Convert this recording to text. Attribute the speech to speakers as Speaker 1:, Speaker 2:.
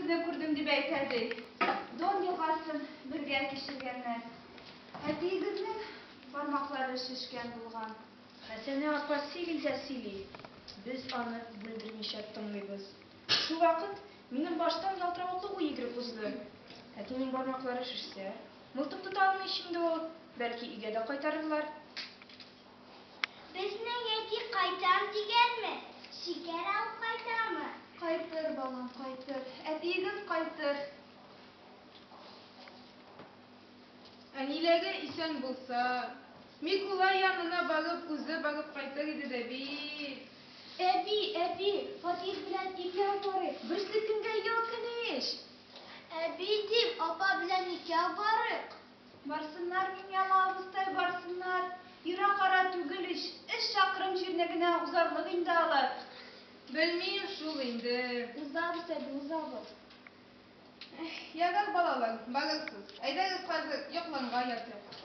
Speaker 1: Әтиегезне күрдем дип әйтә, ди. Дон елгасын бергә кичергәннәр. Әтиегезнең бармаклары шешкән булган.
Speaker 2: Хәсәнә апа сөйли дә сөйли, без аны бүлдермичә тыңлыйбыз. Шулвакыт минем баштан ялтыравыклы уй йөгереп узды. Әтинең бармаклары шешсә, мылтык тота алмый ич инде ул, бәлки өйгә дә кайтарырлар.
Speaker 3: Безнең әти кайтам дигәнме? Шикәр алып кайтамы?
Speaker 1: Кайтыр, балам, кайтыр. Әтиегез кайтыр.
Speaker 4: Әниләре исән булса, Микулай янына барып, үзе барып кайтыр иде дә бит.
Speaker 1: Әби, әби, Фатих белән икәү барыйк, берсекөнгә ял көне ич.
Speaker 3: Әби, дим, апа белән икәү барыйк.
Speaker 1: Барсыннар, Миңьяла абыстай, барсыннар. Ерак ара түгел ич, өч чакрым җирне генә узарлык инде алар.
Speaker 4: Белмим шул инде.
Speaker 1: Узабыз, әби, узабыз.
Speaker 4: Эх, ярар, балалар, барырсыз. Әйдәгез хәзер йокларга ятыйк.